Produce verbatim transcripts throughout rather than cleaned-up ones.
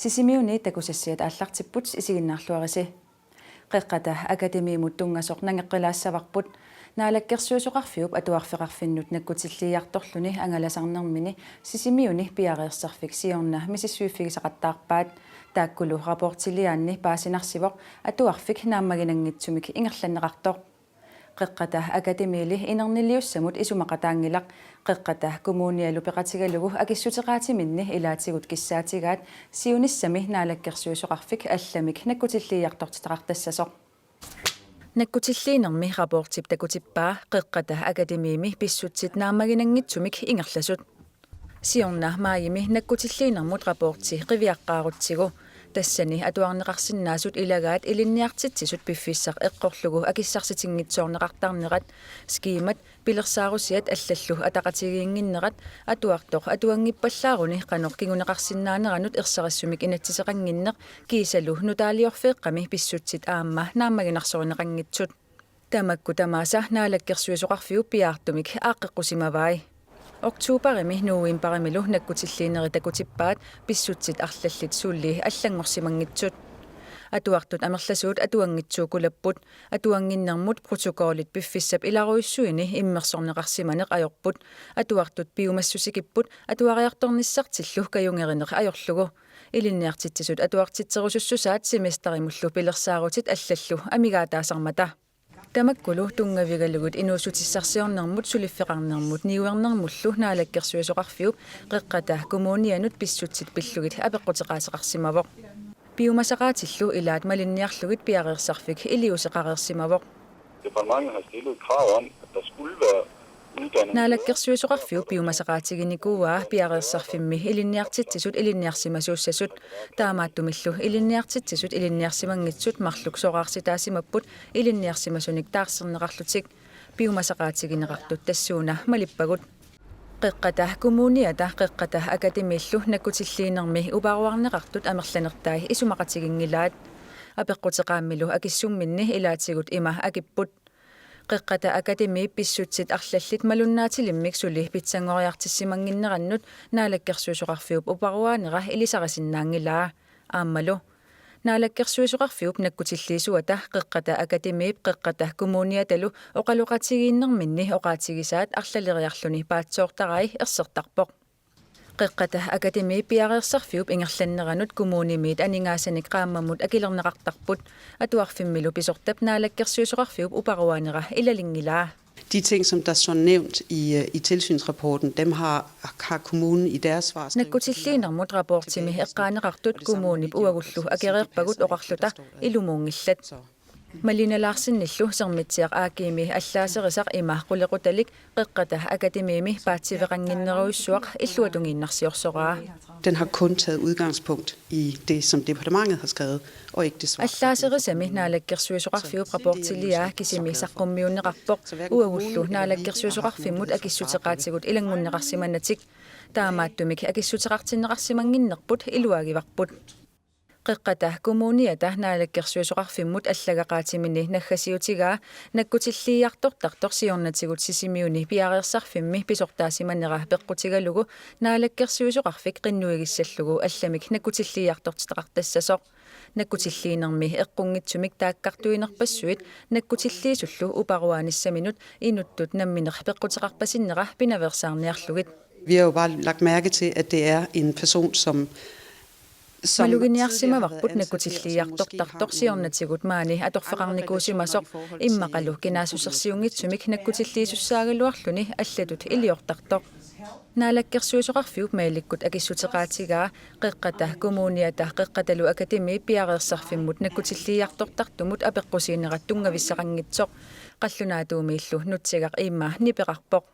Sisimiuni takusassiat aallartipput, isiginnaarluarisi. Qeqqata Akademiimut tunngasoq nangeqqilaassavarput. Naalakkersuisoqarfiup atuarfeqarfinnut nakkutilliiartorluni angalasarnermini Sisimiuni piareersarfik siorna misissuiffigisaqattaarpaat. Taakkulu rapportiliaanni paasinarsivoq atuarfik naammaginanngitsumik ingerlanneqartoq. Qeqqata Akademiili inerniliussamut isumaqataanngilaq. Qeqqata Kommunialu peqatigalugu akissuteqaatiminni ilaatigut kissaatigaat siunissami naalakkersuisoqarfik allamik nakkutilliiartortitaqartassasoq. Nakkutilliinermi rapportip takutippaa Qeqqata Akademiimi pissutsit naammaginanngitsumik ingerlasut. Siorna maajimi nakkutilliinermut rapporti qiviaqqaarutsigu. Tassani atuarneqarsinnaasut ilagaat ilinniartitsisut piffissaq eqqorlugu akissarsitinngitsoorneqartarnerat, skemat, pilersaarusiat allallu ataqatigiinnginnerat, atuartoq atuanngippallaaruni qanoq kinguneqarsinnaaneranut ersarissumik inatsiseqannginneq kiisalu nutaaliorfeeqqami pissutsit aamma naammaginarsorinneqanngitsut. Tamakku tamaasa naalakkersuisoqarfiup piaartumik aaqqeqqusimavai. Oktobarimi novembarimilu nakkutilliinerit takutippaat pissutsit arlallit suli allanngorsimanngitsut. Atuartut amerlasuut atuanngitsuukulapput. Atuannginnermut protokollit piffissap ilarujussuini immersorneqarsimaneq ajorput. Atuartut piumassusikipput atuariartornissartillu kajungerineq ajorlugu. Ilinniartitsisut atuartitserusussusaat semesterimullu pilersaarutit allallu amigaataasarmata. Tamakkulu tunngavigalugit inuussutissarsiornermut suliffeqarnermut niuernermullu naalakkersuisoqarfiup Qeqqata Kommunianut pissutsit pillugit apeqquteqaateqarsimavoq. Piumasaqaatillu ilaat malinniarlugit piareersarfik iliuuseqareersimavoq. Departementet har stillet et krav om, at der skulle være uddannet. Naalakkersuisoqarfiup piumasaqaatiginikuuaa piareersarfimmi ilinniartitsisut ilinniarsimasuussasut. Taamaattumillu ilinniartitsisut ilinniarsimanngitsut marluk soraarsitaasimapput ilinniarsimasunik taarserneqarlutik. Piumasaqaatigineqartut tassuuna malippagut. Qeqqata Kommuniata Qeqqata Akademiillu nakkutilliinermi uparuarneqartut amerlanertai isumaqatiginngilaat. Apeqquteqaammilu akissumminni ilaatigut ima akipput. Qeqqata Akademiip pissutsit arlallit malunnaatilimmik suli pitsanngoriartissimannginnerannut naalakkersuisoqarfiup uparuaanera ilisarisinnaanngilaa. Aammalu naalakkersuisoqarfiup nakkutilliisuata Qeqqata Akademiip Qeqqata Kommuniatalu oqaloqatigiinnerminni oqaatigisaat arlaleriarluni paatsoortarai ersertarpoq. Qeqqata Akademiip piareersarfiup ingerlanneranut kommunimiit aningaasanik qaammammut akilerneqartarput. Atuarfimmilu pisortap naalakkersuisoqarfiup uparuaanera ilalinngilaa. De ting, som der så nævnt i, øh, i tilsynsrapporten, dem har, har kommunen i deres svar skrevet. Nakkutilliinermut rapportimi eqqaaneqartut kommunip uagullu akereerpagut oqarluta ilumuunngillat. Malene Larsenillu Sermitsiaq A/S-imi allaaserisaq ima qulequtalik Qeqqata Akademiimi paatsiveqannginnerujussuaq illuatungisinnarsiorsoraa. Den har kun taget udgangspunkt i det, som departementet har skrevet, og ikke det svar, der er blevet. Allaaserisami naalakkersuisoqarfiup rapportiliaa kisimi saqqummiunneqarpoq, uagullu naalakkersuisoqarfimmut akissuteqaatigut ilanngunneqarsimanatik. Taamaattumik akissuteqartinneqarsimannginnerput iluagivarput. Qeqqata Kommuniata naalakkersuisoqarfimmut allagaqaatimini naggasiutigaa nakkutilliiartortartoq siornatigut Sisimiuni piareersarfimmi pisortaasimanera peqqutigalugu naalakkersuisoqarfik qinnuigissallugu allamik nakkutilliiartortitaqartassasoq. Nakkutilliinermi eqqunngitsumik taakkartuinerpassuit nakkutilliisullu uparuaanissaminut inuttut nammineq peqquteqarpasinnera pinaveersaarniarlugit. Vi har jo bare lagt mærke til, at det er en person, som, som tidligere har været ansat her, og som måske har nogle, øh, andre data i forhold til, hvordan det foregår i forhold til, øh, Maluginiarsimavavut nakkutilliiartortartoq siornatigut maani atorfeqarnikuusimasoq, immaqa-lu kinaassusersiunngitsumik nakkutilliisussaagaluarluni allatut iliortartoq. Naalakkersuisoqarfiup mailikkut akissuteqaatigaa Qeqqata Kommuniata Qeqqatalu Akademiip piareersarfimmut nakkutilliiartortartumut apeqqusiinerat tunngavissaqanngitsoq, qallunaatuumiillu Nutsagaq Iimma nipeqarpoq.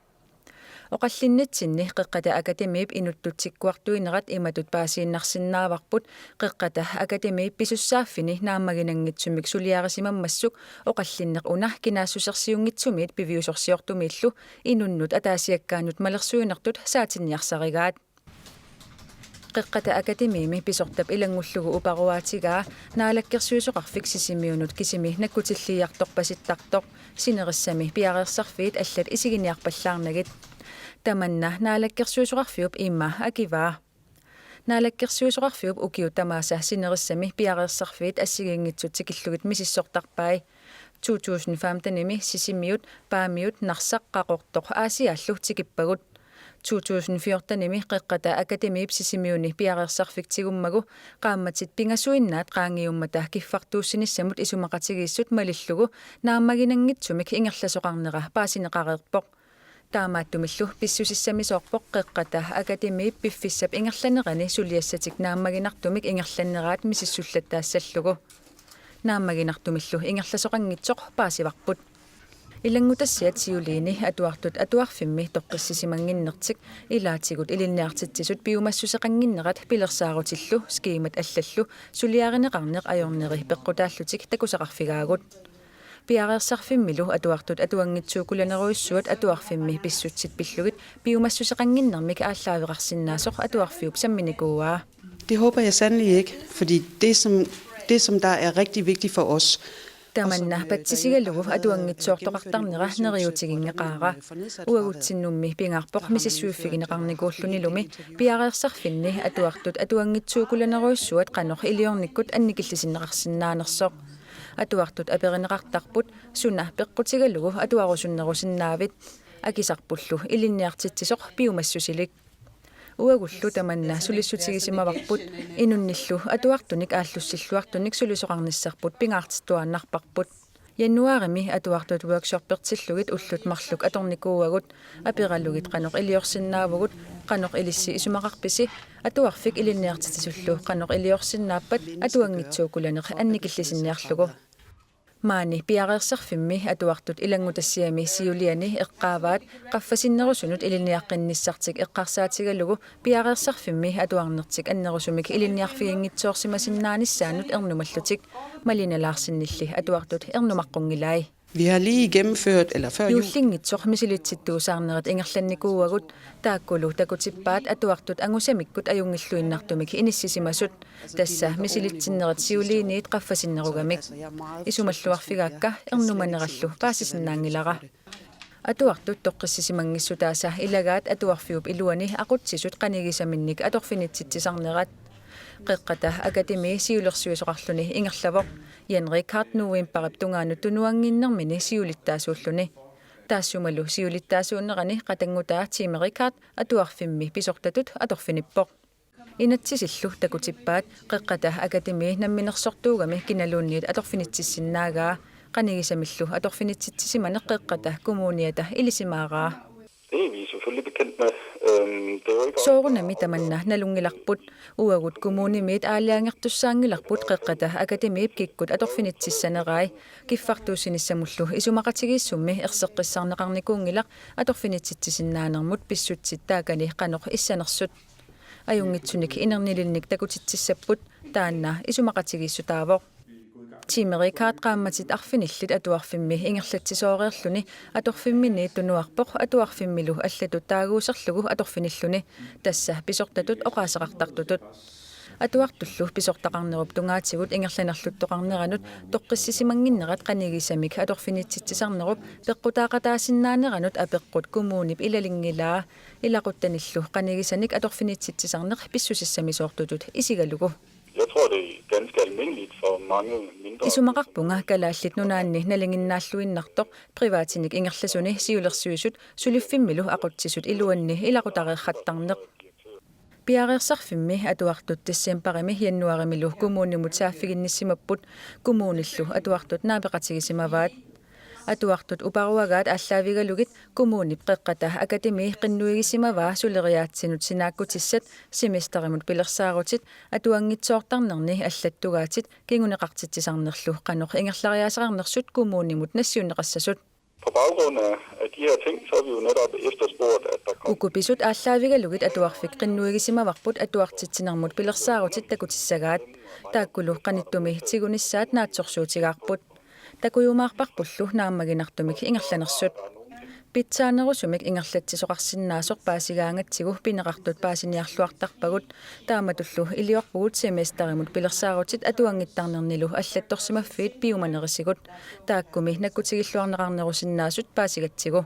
Oqallinnitsinni Qeqqata Akademiip inuttut tikkuartuinerat imatut paasiinnarsinnaavarput, Qeqqata Akademiip pisussaaffini naammaginanngitsumik suliarisimammassuk oqallinneq una kinaassusersiunngitsumiit piviusorsiortumiillu inunnut ataasiakkaanut malersuinertut saatinniarsarigaat. Qeqqata Akademiimi pisortap ilanngullugu uparuaatigaa naalakkersuisoqarfik Sisimiunut kisimi nakkutilliiartorpasittartoq, sinerissami piareersarfiit allat isiginiarpallaarnagit. Tamanna naalakkersuisoqarfiup Iimma akivaa. Naalakkersuisoqarfiup ukiut tamaasa sinerissami piareersarfiit assigiinngitsut tikillugit misissortarpai. To tusind femtenimi Sisimiut, Paamiut, Narsaq, Qaqortoq Aasiaallu tikippagut. To tusind fjortenimi Qeqqata Akademiip Sisimiuni piareersarfik tigummagu qaammatit pingasuinnaat qaangiummata kiffartuussinissamut isumaqatigiissut malillugu naammaginanngitsumik ingerlasoqarnera paasineqareerpoq. Taamaattumillu pissusissamisoorpoq Qeqqata Akademiip piffissap ingerlanerani suliassatik naammaginartumik ingerlanneraat misissullattaassallugu. Naammaginartumillu ingerlasoqanngitsoq paasivarput. Ilanngutassiat siuliini atuartut atuarfimmi toqqissisimannginnertik ilaatigut ilinniartitsisut piumassuseqannginnerat pilersaarutillu skemat allallu suliarineqarneq ajorneri peqqutaallutik takusaqarfigaagut. Piareersarfimmilu atuartut atuanngitsuukkulanerujussuat atuarfimmi pissutsit pillugit piumassuseqannginnermik aallaaveqarsinnaasoq atuarfiup samminikuuaa. Det håber jeg sandelig ikke, fordi det som, det, som der er rigtig vigtigt for os, Tamanna patsisigalugu atuanngitsoortoqartarnera neriuutiginngeqaara. Uagutsinnummi pingaarpoq misissuiffigineqarnikuullunilumi piareersarfinni atuartut atuanngitsuukkulanerujussuat qanoq iliornikkut annikillisinneqarsinnaanersoq. Atuartut aperineqartarput suna peqqutigalugu atuarusunnerusinnaavit. Akisarpullu ilinniartitsisoq piumassusilik. Uagullu tamanna sulissutigisimmavarput, inunnillu atuartunik aallussilluartunik sulisoqarnissarput pingaartittuaannarparput. Januaarimi atuartut workshoppertillugit ullut marluk atornikuuagut, aperalugit qanoq iliorsinnaavugut, qanoq ilissi isumaqarpisi, atuarfik ilinniartitsisullu qanoq iliorsinnaappat atuanngitsuukkulaneq annikillisinniarlugu. Maani piareersarfimmi atuartut ilanngutassiami siuliani eqqaavaat qaffasinnerusunut ilinniaqqinnissartik eqqarsaatigalugu piareersarfimmi atuarnertik annerusumik ilinniarfiginngitsoorsimasinnaanissaannut ernumallutik. Malene Larsenilli atuartut ernumaqqunngilaat. Vi har lige gennemført, eller før jul, Juullinngitsoq misilitsittuusaarnerit ingerlannikuuagut, taakkulu takutippaat atuartut angusamikkut ajunngilluinnartumik inissisimasut, tassa misilitsinnerit siuliiniit qaffasinnerugamik. Isumalluarfigaakka ernumanerallu paasisinnaanngilara. Atuartut toqqissisimanngissuttaasa ilagaat atuarfiup iluani aqutsisut qanigisaminnik atorfinitsitsisarnerat. Qeqqata Akademi siulersuisoqarluni ingerlavoq. Jan Richardt novembarip tungaanut tunuannginnermini siulittaasuulluni. Taassumalu siulittaasuunerani qatanngutaa Time Richardt atuarfimmi pisortatut atorfinippoq. Inatsisillu takutippaat Qeqqata Akademi namminersortuugami kinaluunniit atorfinitsissinnaagaa, qanigisamillu atorfinitsitsisimaneq Qeqqata Kommuniata ilisimaaraa. Det er vi selvfølgelig bekendt med. Øhm, det er jo ikke Soorunami tamanna nalunngilarput, uagut kommunimiit aalajangertussaanngilarput Qeqqata Akademiip kikkut atorfinitsissanerai, kiffartuussinissamullu isumaqatigiissummi erseqqissarneqarnikuunngilaq atorfinitsitsisinnaannermut pissutsit taakani qanoq issanersut. Ajunngitsunik inernilinnik takutitsissapput, taanna isumaqatigiissutaavoq. Time Richardt qaammatit arfinillit atuarfimmi ingerlatsisooreerluni atorfimminniit tunuarpoq atuarfimmilu allatut taaguuserlugu atorfinilluni, tassa pisortatut oqaaseqartartutut. Atuartullu pisortaqarnerup tungaatigut ingerlanerluttoqarneranut toqqissisimannginnerat qanigisamik atorfinitsitsisarnerup peqqutaaqataasinnaaneranut apeqqut kommunip ilalinngilaa, ilaquttanillu qanigisanik atorfinitsitsisarneq pissusissamisoortutut isigalugu. Jeg tror, det er ganske almindeligt for mange mindre. Isumaqarpunga Kalaallit Nunaanni nalinginnaalluinnartoq privatinik ingerlasuni siulersuisut suliffimmilu aqutsisut iluanni ilaqutareerrattarneq. Piareersarfimmi atuartut decembarimi januaarimilu kommunimut saaffiginnissimapput, kommunillu atuartut naapeqatigisimavaat. Atuartut uparuagaat aallaavigalugit kommunip Qeqqata Akademi qinnuigisimavaa suleriaatsinut sinaakkutissat, semesterimut pilersaarutit, atuanngitsoortarnerni allattugaatit kinguneqartitsisarnerlu qanoq ingerlariaaseqarnersut kommunimut nassiunneqassasut. På baggrund af, af de her ting, så har vi jo netop efterspurgt, at der kommer Uku pisut aallaavigalugit atuarfik qinnuigisimavarput atuartitsinermut pilersaarutit takutissagaat. Taakkulu qanittumi tigunissaat naatsorsuutigaarput. Takujumaarparpullu naammaginartumik ingerlanersut. Pitsaanerusumik ingerlatsisoqarsinnaasoq paasigaangatsigu pineqartut paasiniarluartarpagut. Taamatullu iliorpugut semesterimut pilersaarutit atuanngittarnernilu allattorsimaffiit piumanerisigut. Taakkumi nakkutigilluarneqarnerusinnaasut paasigatsigu.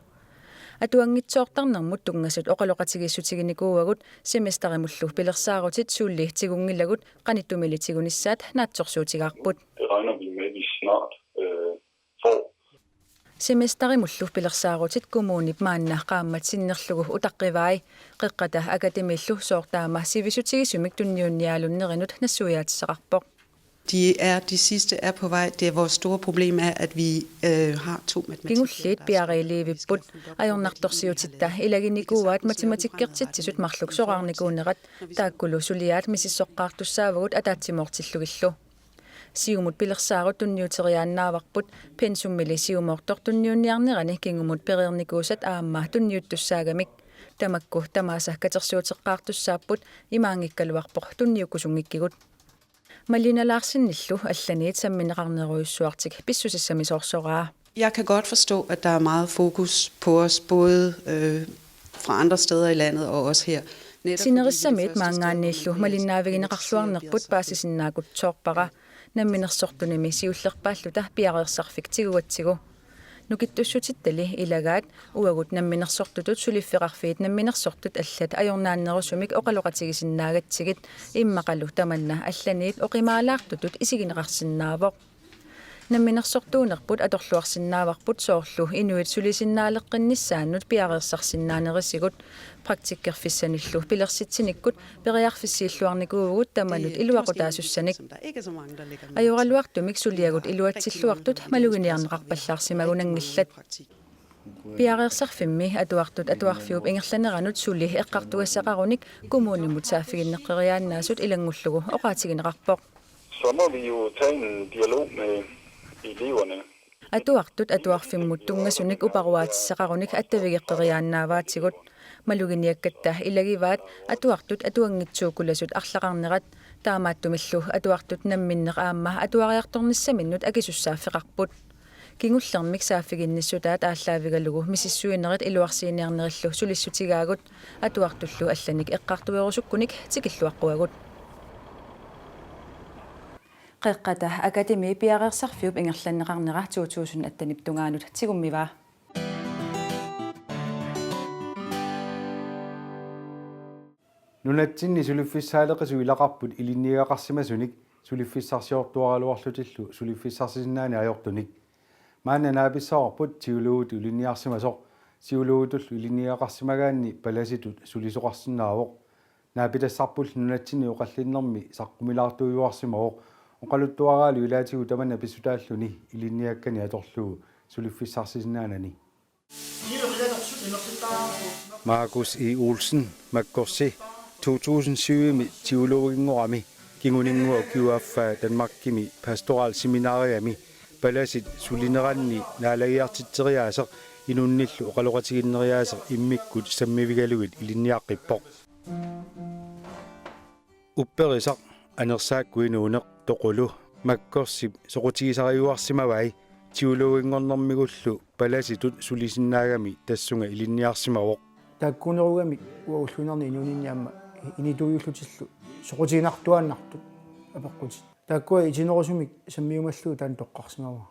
Atuanngitsoortarnermut tunngasut oqaloqatigiissutiginikuuagut, semesterimullu pilersaarutit suli tigunngilagut, qanittumili tigunissaat naatsorsuutigaarput. Det regner vi med, vi snart øh, får. Semesterimullu pilersaarutit kommunip maanna qaammat sinnerlugu utaqqivai. Qeqqata Akademillu soorlu taama sivisutigisumik tunniunnialunnerinut nassuiaatissaqarpoq. De er, de sidste er på vej. Det er, vores store problem er, at vi øh, har to matematikfag, Kingulliit piariiliivipput, ajornartorsiutitta ilaginikuuaat matematikkertitsisut marluk soraarnikuunerat, taakkulu suliaat misissoqqaartussaavagut ataatsimoortillugillu. Siumut pilersaarut tunniuteriaannaavarput, pensummili siumoortoq tunniunniarnerani kingumut pereernikuusat aamma tunniuttussaagamik. Tamakku tamaasa katersuuteqqaartussaapput, imaanngikkaluarpoq tunniukkusunngikkigut. Malina Larsenillu allaniit sammineqarnerujussuartik pissusissamisoorsoraa. Jeg kan godt forstå, at der er meget fokus på os, både øh, fra andre steder i landet og også her. Netop fordi vi Sinerissamiit det første sted, hvor man maanngaanniillu kan se, at malinnaavigineqarluarnerput bliver paasisinnaakkutsoorpara. Namminersortunimi siullerpaalluta piareersarfik tigugatsigu. Nukittussutittali ilagaat uagut namminersortutut suliffeqarfiit namminersortut allat ajornaannerusumik oqaloqatigisinnaagatsigu, immaqalu tamanna allaniit oqimaalaartutut isigineqarsinnaavoq. Namminersortuunerput atorluarsinnaavarput soorlu inuit sulisinnaaleqqinnissaannut piareersarsinnaanerisigut. Praktikkerfissanillu pilersitsinikkut periarfissiilluarnikuuvugut tamanut iluaqutaasussanik. Ajoraluartumik suliagut iluatsilluartut maluginiarneqarpallaarsimagunanngillat. Piareersarfimmi atuartut atuarfiup ingerlaneranut suli eqqartugassaqarunik kommunimut saaffiginneqqeriaannaasut ilanngullugu oqaatigineqarpoq. Så må vi jo tage en dialog med eleverne. Atuartut atuarfimmut tunngasunik uparuaatissaqarunik attavigeqqeriaannaavaatigut. Maluginiakkatta ilagivaat atuartut atuanngitsuukkulasut arlaqarnerat, taamaattumillu atuartut namminneq aamma atuariartornissaminnut akisussaaffeqarput. Kingullermik saaffiginnissutaat aallaavigalugu misissuinerit iluarsiiniarnerillu sulissutigaagut, atuartullu allanik eqqartuerusukkunik tikilluaqquagut. Qeqqata Akademi piareersarfiup ingerlanneqarnera to tusind attenip tungaanut tigummivaa. Nunatsinni suliffissaaleqisut ilaqarput ilinniagaqarsimasunik suliffissarsiortuaraluarlutillu suliffissarsisinnaani ajortunik. Maanna naapissavarput Siulugutut ilinniarsimasoq, siulugutullu ilinniagaqarsimagaanni palasitut sulisoqarsinnaavoq. Naapitassarpullu nunatsinni oqallinnermi saqqumilaartuujuarsimavoq, oqaluttuaraalu ilaatigut tamanna pissutaalluni ilinniakkani atorlugu suliffissarsisinnaanani. Markus E. Olsen, Makkorsi, to tusind syv-imi teologinngorami kinguninngua ukiup affaa Danmarkimi pastoralseminariami palasit sulineranni naalagiartitseriaaseq inunnillu oqaloqatiginneriaaseq immikkut sammivigalugit ilinniaqqippoq. Upperisaq, anersaakkut inuuneq Toqulu Makkorsip soqutigisariuarsimavai teologinngornermigullu palasitut sulisinnaagami tassunga ilinniarsimavoq. Taakkuunerugamik uanga ulluinnarni inuuninni aamma inituujullutillu soqutiginartuaannartut apeqqutit. Taakkua itinerusumik sammiumallugu taanna toqqarsimavara.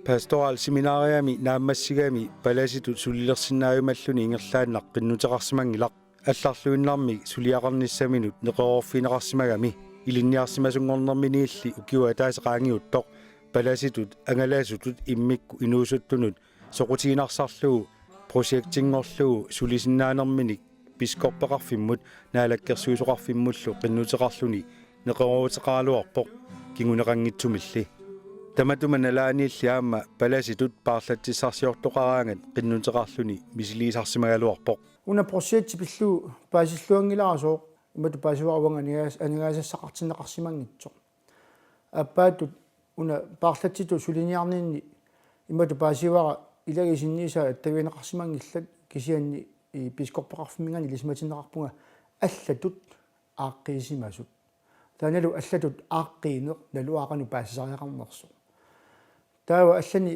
Pastoralseminariami naammassigami palasitut sulilersinnaajumalluni ingerlaannaq qinnuteqarsimanngilaq. Allarluinnarmik suliaqarnissaminut neqeroorfigineqarsimagami ilinniarsimasunngornerminiilli ukioq ataaseq qaangiuttoq palasitut angalasutut immikkut inuusuttunut soqutiginarsarlugu projektinngorlugu sulisinnaanerminik biskoppeqarfimmut naalakkersuisoqarfimmullu qinnuteqarluni neqerooruteqaraluarpoq kinguneqanngitsumilli. Tamatuma nalaaniilli aamma palasitut paarlatsissarsiortoqaraangat qinnuteqarluni misiliisarsimagaluarpoq. Una projekti pillugu paasilluanngilara sooq, imatut paasivara uanga aningaas-, aningaasassaqartinneqarsimanngitsoq. Aappaattut una paarlatsitut suliniarninni imatut paasivara ilagiit sinniisaat attavigineqarsimanngillat, kisianni biskoppeqarfimminngaanniit ilisimatinneqarpunga allatut aaqqiisimasut. Taannalu allatut aaqqiineq naluara qanoq paasisariaqarnersoq. Taava allani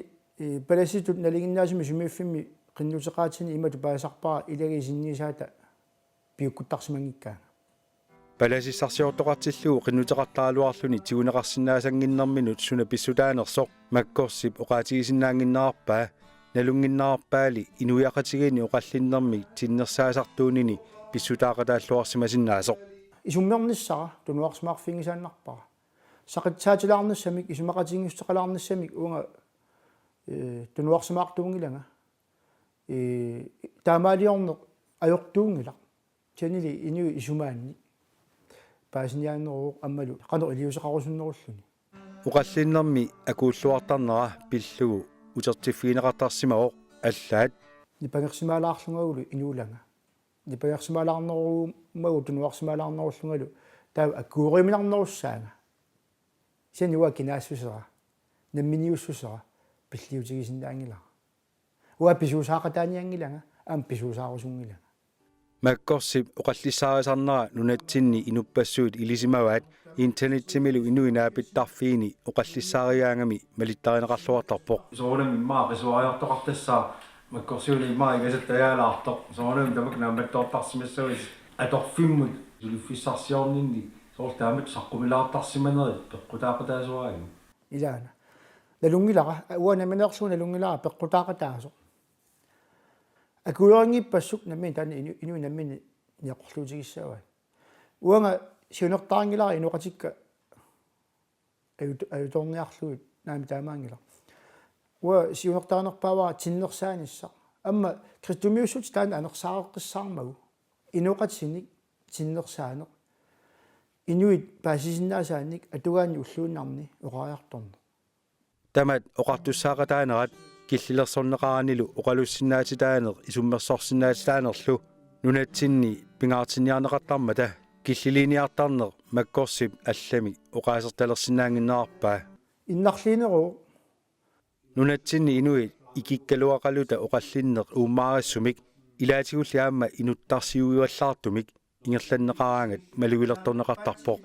palasitut nalinginnaasumik sumiiffimmi qinnuteqaatini imatut paasisarpara ilagiit sinniisaata piukkuttarsimanngikkaanga. Palasissarsiortoqartillugu qinnuteqartaraluarluni tiguneqarsinnaasannginnerminut suna pissutaanersoq Makkorsip oqaatigisinnaannginnerarpaa. Nalunngiinnarpaali inuiaqatigiinni oqallinnermik tinnersaasartuunini pissutaaqataalluarsimasinnaasoq. Isummernissara tunuarsimaarfiginngisaannarpara. Saqitsaatilaarnissamik, isumaqatigiissuteqalaarnissamik uanga, eh, tunuarsimaartuunngilanga. Eh, taamaaliorneq ajortuunngilaq. Kisiannili inuit isumaannik paasiniaaneruvoq aammalu qanoq iliuuseqarusunnerulluni. Oqallinnermi akuulluartarnera pillugu utertiffigineqartarsimavoq allaat. Nipangersimaalaarlungagulu inuulanga. Nipangersimaalaarnerumagu tunuarsimaalaarnerullungalu taava akueriminarnerussaanga. Kisianni uanga kinaassusera, namminiussusera pilliutigisinnaanngilara. Uanga pisuusaaqataanianngilanga, aamma pisuusaarusunngilanga. Makkorsip oqallissaarisarnera nunatsinni inuppassuit ilisimavaat, internettimilu inuit naapittarfiini oqallissaarigaangami malittarineqarluartarpoq. Soorunami immaqa qisuariartoqartassaaq, Makkorsiuni immaqa igasattajaalaartoq. Soorunami tamakku naammattoortarsimassavatit atorfimmut suliffissarsiorninni soorlu taamatut saqqumilaartarsimanerit peqqutaaqataasuaraajuk? Ilaana. Nalunngilara, uanga nammineerlunga nalunngilara peqqutaaqataasoq. Akuerinngippassuit nammineq taanna inu-, inuit nammineq nioqqorluutigissavaat. Uanga siunertarinngilara inoqatikka ajut-, ajutoorniarlugit, naamik, taamaanngilaq. Uanga siunertarinerpaavara tinnersaanissaq. Aamma kristumiussutsit taanna anersaareqqissaarmagu. Inoqatinik tinnersaaneq. Inuit paasisinnaasaannik atugaanni ulluinnarni oqariartorneq. Tamat oqartussaaqataanerat killilersorneqaranilu oqalussinnaatitaaneq isummersorsinnaatitaanerlu nunatsinni pingaartinniarneqartarmata killiliiniartarneq Makkorsip allamik oqaasertalersinnaannginnerarpaa. Innarliineruvoq. Nunatsinni inuit ikikkaluaqaluta oqallinneq uummaarissumik ilaatigulli aamma inuttarsiuivallaartumik ingerlanneqaraangat malugilertorneqartarpoq.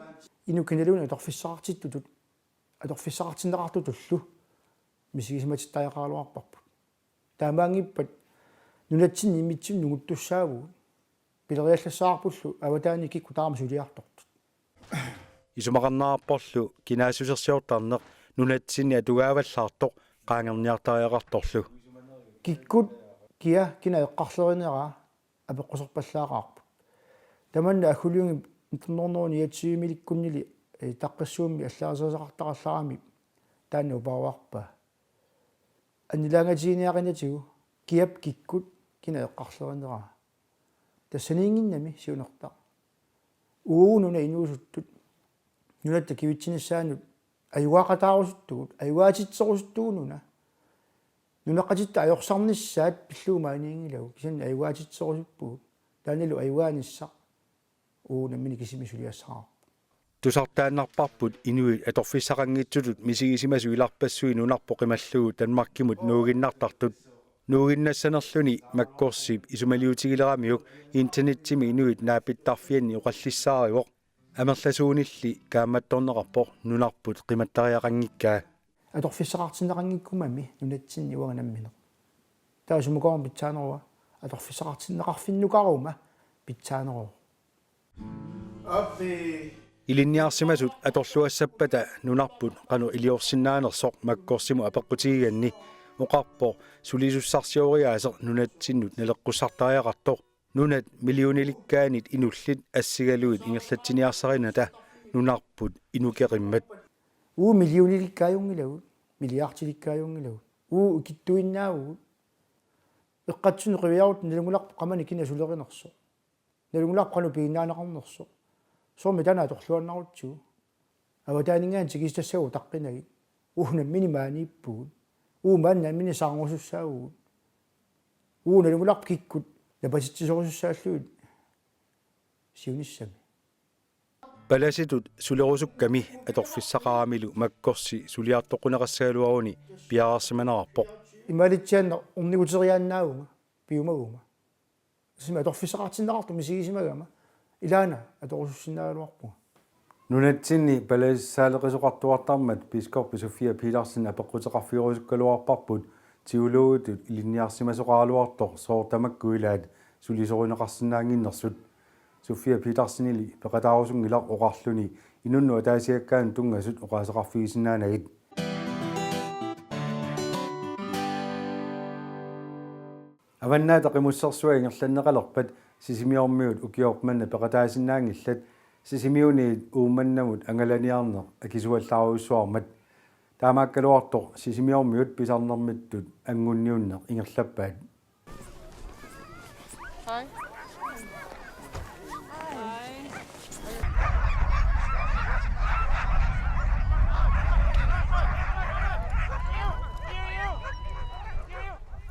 Inuk kinaluunniit atorfissaqartittutut, atorfissaqartinneqartutullu misigisimatittariaqaraluarparput. Taamaanngippat nunatsinni immitsinnut nunguttussaavugut. Pileriallassavarpullu avataani kikkut taama suliartortut. Isumaqarnerarporlu kinaassusersiortarneq nunatsinni atugaavallaartoq qaangerniartariaqartorlu. Kikkut kia kina eqqarlerineraa apeqquserpallaaqaarput. Tamanna Aqqaluaq nitten hundrede niogtyve-milikkunnili, eh, Taqqissuummi allaaserisoqartarallarami taanna upaavarpaa. Annilaangatiginiaqinatigu kiap kikkut kina eqqarlerineraa. Tassaniinnginnami siunertaq. Uagut nunap inuusuttut nunatta kivitsinissaanut ajugaaqataarusuttugut, ajugaatitserusuttugut nuna. Nunaqqatitta ajorsarnissaat pillugu maaniinngilagut, kisianni ajugaatitserusuppugut. Taannalu ajugaanissaq uagut nammineq kisimik suliassaqarpoq. Tusartaannarparput inuit atorfissaqanngitsutut misigisimasut ilarpassui nunarput qimallugu Danmarkimut nuuginnartartut. Nuuginnassanerluni Makkorsip isumaliutigileramiuk internettimi inuit naapittarfianni oqallissaarivoq. Amerlasuunilli kaammattorneqarpoq nunarput qimattariaqanngikkaa. Atorfissaqartinneqanngikkumami nunatsinni uanga nammineq. Taava sumikooruma pitsaanerua, atorfissaqartinneqarfinnukaruma pitsaaneruvoq. Ilinniarsimasut atorluassappata nunarput qanoq iliorsinnaanersoq Makkorsimut apeqqutigiganni oqarpoq sulisussarsioriaaseq nunatsinnut naleqqussartariaqartoq. Nunat millionilikkaanit inullit assigalugit ingerlatsiniarsarinata nunarput inukeqimmat. Uagut millionilikkaajunngilaagut, milliardilikkaajunngilagut. Uagut ikittuinnaavugut. Eqqatsinni qiviarutta nalunngilarput qamani kina sulerinersoq. Nalunngilarput qanoq piginnaaneqarnersoq. Soormi taanna atorluannarutsigu. Avataaninngaanniit tikisitassavut utaqqinagit. Uagut nammineq maaniippugut. Uagut maani nammineq saarngusussaavugut. Uagut nalunngilarput kikkut napatitsisorusussaallugit siunissami. Palasitut sulerusukkami atorfissaqaramilu Makkorsi suliartoqquneqassagaluaruni piareersimanerarpoq. Imaalitsiaannaq orniguteriaannaavunga piumaguma. Sumi atorfissaqartinneqartoq misigisimagama ilaana atorusussinnaagaluarpunga. Nunatsinni palasissaaleqisoqartuartarmat biskoppi Sofia Petersen apeqquteqarfigerusukkaluarparput teologitut ilinniarsimasoqaraluartoq sooq tamakku ilaat sulisorineqarsinnaannginnersut. Sofia Petersenili peqataarusunngilaq oqarluni inunnut ataasiakkaanut tunngasut oqaaseqarfigisinnaanagit. Avannaata Qimussersua ingerlanneqalerpat Sisimiormiut ukioq manna peqataasinnaanngillat, Sisimiuniit Uummannamut angalaniarneq akisuallaarujussuarmat. Taamaakkaluartoq Sisimiormiut pisarnermittut anngunniunneq ingerlappaat.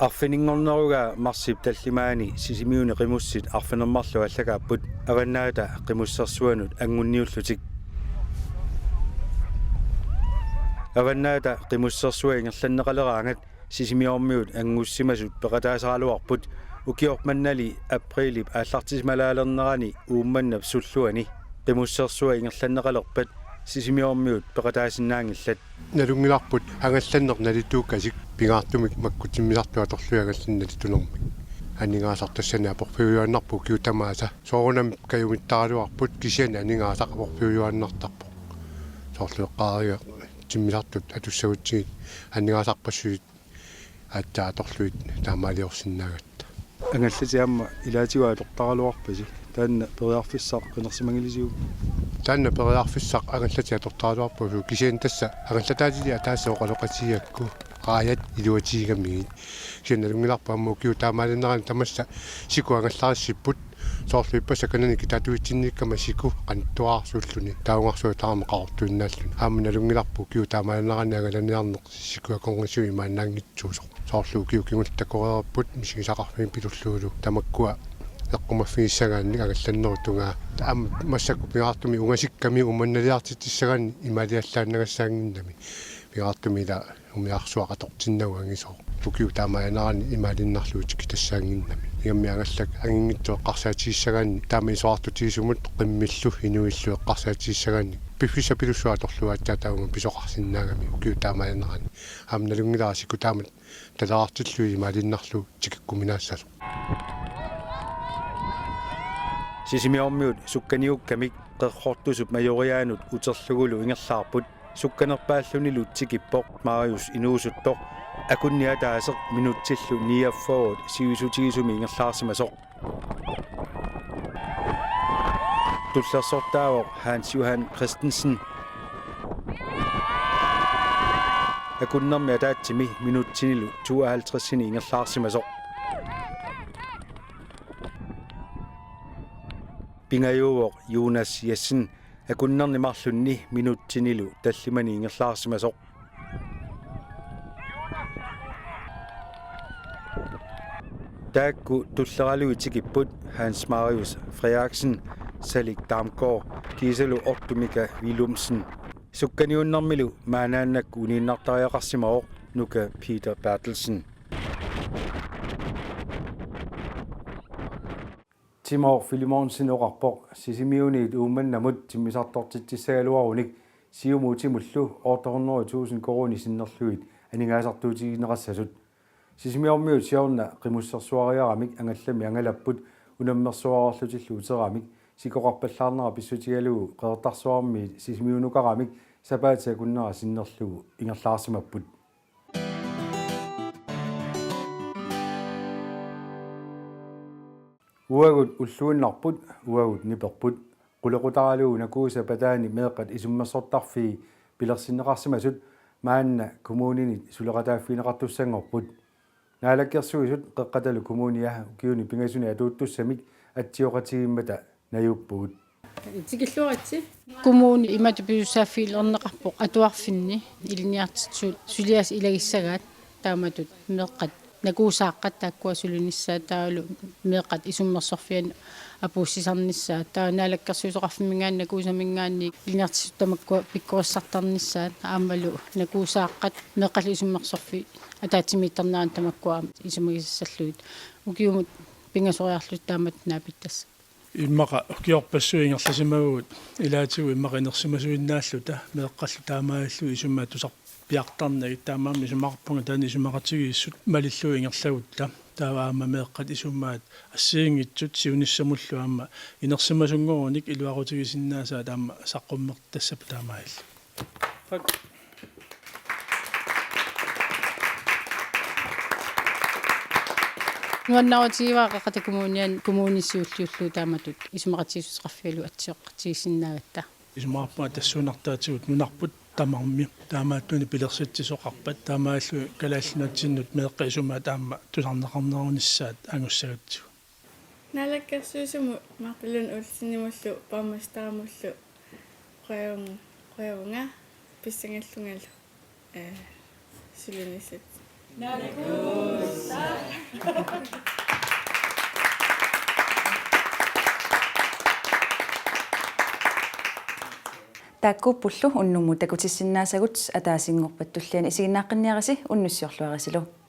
Arfininngornerugaa marsip tallimaani Sisimiuni qimussit arfineq-marluk allagaapput Avannaata Qimussersuanut anngunniullutik. Avannaata Qimussersua ingerlanneqaleraangat Sisimiormiut anngussimasut peqataasaraluarput ukioq mannali aprilip aallartisimalaalernerani Uummannap sulluani. Qimussersua ingerlanneqalerpat Sisimiormiut peqataasinnaanngillat. Nalunngilarput angallanneq nalituukasik pingaartumik makku timmisartut atorlugit angallanneq nalitunermik. Aningaasartassani aporfiujuaannarpoq ukiut tamaasa. Soorunami kajumittaraluarput kisianni aningaasaq aporfiujuaannartarpoq. Soorlu eqqaariga timmisartut atussagutsigit aningaasarpassuit aatsaat atorlugit taamaaliorsinnaagatta. Angallatit aamma ilaatigut atortaraluarpasi. Taanna periarfissaq qinersimagilisiuk? Taanna periarfissaq angallatit atortaraluarpassuit kisianni tassa angallataatilik ataaseq oqaloqatigiigakku raajat iluatigigamigit. Kisianni nalunngilarput aamma ukiut taamaalinerani tamassa siku angallarissipput. Soorlu ippassaq kanani kitatuitsinniikkama siku qanittuararsuulluni taungarsuataarama qaqortuinnaalluni. Aamma nalunngilarput ukiut taamaalinerani angalaniarneq siku akornisigut imaannaanngitsuusoq. Soorlu ukiut kingulliit takoreerput misigisaqarfiit pitulluulu tamakkua eqqumaffigissagaannik angallannerup tungaa. Aamma massakkut pingaartumik ungasikkami Uummannaliartitsissagaanni imaaliallaannagassaannginnami. Pingaartumik ila umiarsuaq atortinnagu angisooq. Ukiut taamaalinerani imaaliinnarlugu tikitassaannginnami. Ingammik angallak anginngitsoq eqqarsaatigissagaanni taama isorartutigisumut qimmillu inuillu eqqarsaatigissagaanni piffissaq pilussuaq atorlugu aatsaat taama pisoqarsinnaagami ukiut taamaalinerani. Aamma nalunngilara siku taamak taleraartillugit imaaliinnarlugu tikikkuminaassasoq. Sisimiormiut sukkaniukkamik Qerrortusup Majoriaanut uterlugulu ingerlaarput. Sukkanerpaallunilu tikippoq Marius inuusuttoq akunneq ataaseq minutsillu niogfyrre sivisutigisumik ingerlaarsimasoq. Tullersortaavoq Hans Johan Christensen. Akunnermi ataatsimi minutsinilu tooghalvtredsini ingerlaarsimasoq. Pingajuuvoq Jonas Jessen akunnerni marlunni minutsinilu tallimani ingerlaarsimasoq. Taakku tulleralugit tikipput Hans Marius Frederiksen, Salik Damgaard kiisalu Otto Mika Willumsen. Sukkaniunnermilu maannaannakkut uniinnartariaqarsimavoq Nuka Peter Berthelsen. Timo Filemonsen oqarpoq Sisimiuniit Uummannamut timmisartortitsissagaluarunik Siumutimullu otte hundrede tusind koruunit sinnerlugit aningaasartuutigineqassasut. Sisimiormiut siorna qimussersuariaramik angallammi angalapput unammersuarlutillu uteramik sikoqarpallaarnera pissutigalugu Qeqertarsuarmiit Sisimiunukaramik sapaatip akunnera sinnerlugu ingerlaarsimapput. Uagut ulluinnarput, uagut niperput. Qulequtaralugu Nakuusa pataani meeqqat isummersortarfii pilersinneqarsimasut maanna kommuninit suleqataaffigineqartussanngorput. Naalakkersuisut Qeqqatalu Kommunia ukiuni pingasuni atuuttussamik atsioqatigiimmata najuuppugut. Tikilluaritsi. Kommuni imatut pisussaaffigilerneqarpoq atuarfinni ilinniartitsisut suliassat ilagissagaat taamatut meeqqat nakuusaaqqat taakkua sulinissaat taavalu meeqqat isummersorfianni apuussisarnissaat taava Naalakkersuisoqarfimminngaanniit Nakuusaminngaanniit ilinniartitsisut tamakkua pikkorissartarnissaat aammalu nakuusaaqqat meeqqallu isummersorfiit ataatsimiittarneranni tamakkua aamma isumagisassallugit ukiumut pingasoriarluta taamatut naapittassapput. Immaqa ukiorpassuit ingerlasimavugut ilaatigut immaqa inersimasuinnaalluta meeqqallu taamaalillugit isumaat tusarpiartarnagit taamaammat isumaqarpunga taanna isumaqatigiissut malillugu ingerlagutta taava aamma meeqqat isumaat assigiinngitsut siunissamullu aamma inersimasunngorunik iluaqutigisinnaasaat aamma saqqummertassapput taamaalillugit. Tak. Nuannaarutigaara Qeqqata Kommuniani kommunit siulliullugu taamatut isumaqatigiissuteqarfigalugu atsioqatigiissinnaagatta. Isumaqarpunga tassuunartaatigut nunarput tamarmi taamaattunik pilersitsisoqarpat taamaallu Kalaallit Nunatsinnut meeqqat isumaat aamma tusarneqarnerunissaat angussagatsigu. Naalakkersuisumut Martha Lund Olsenimullu borgmesterimullu qujavunnga, qujavunnga pissangallungalu, eh, sulinissat. Taakkuuppullu unnummut takutissinnaasagut, ataasinngorpat tulliani isiginnaaqqinniarisi, unnussiorluarisilu.